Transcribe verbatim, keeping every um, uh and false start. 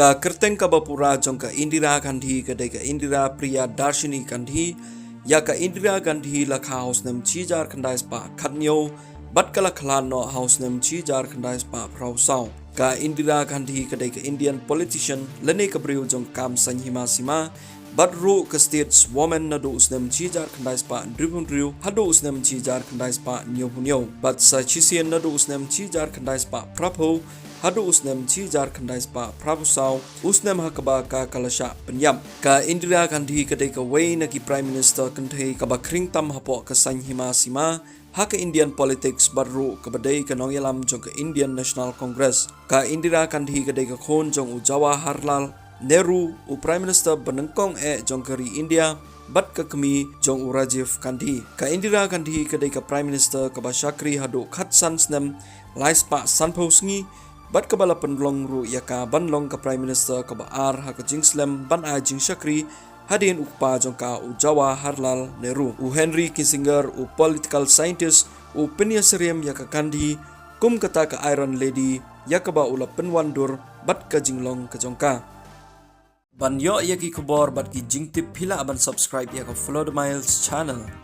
Ka kyrteng kaba pura jong ka Indira Gandhi ka dei ka Indira Priyadarshini Gandhi. Ïa ka Indira Gandhi la kha ha u snem shi hajar khyndai spah khatñiew bad ka la khlad noh ha u snem shi hajar khyndai spah phra saw. Ka Indira Gandhi ka dei ka Indian politician lane ka briew jong kam saiñ hima sima bad ruh ka stateswoman naduh u snem shi hajar khyndai spah hynriewphew hynriew haduh u snem shi hajar khyndai spah hynñiewphew hynñiew bad sa shisien naduh u snem shi hajar khyndai spah phraphew haduh u snem shi hajar khyndai spah phraphew saw, u snem ha kaba ka ka la shah pynïap. Ka Indira Gandhi ka dei kawei na ki Prime Minister kynthei kaba khring tam hapoh ka saiñ hima sima ha ka Indian politics bad ruh kaba dei ka nongïalam jong ka Indian National Congress. Ka Indira Gandhi ka dei ka khun jong u Jawaharlal Nehru, u Prime Minister ba nyngkong eh jong ka ri India, bad ka kmie jong u Rajiv Gandhi. Ka Indira Gandhi ka dei ka Prime Minister kaba shakri haduh khatsan snem lai spah sanphew sngi bad kaba la pynlong ruh ïa ka ban long ka Prime Minister kaba ar ha ka jingslem ban ai jingshakri hadien u kpa jong ka u Jawaharlal Nehru. U Henry Kissinger, u political scientist, u pynïasyriem ïa ka Gandhi kum kata ka Iron Lady ïa kaba u la pynwandur bad ka jinglong ka jong ka. Ban ïoh ïa ki khubor bad ki jingtip phi lah ban subscribe ïa ka Follow the Miles channel.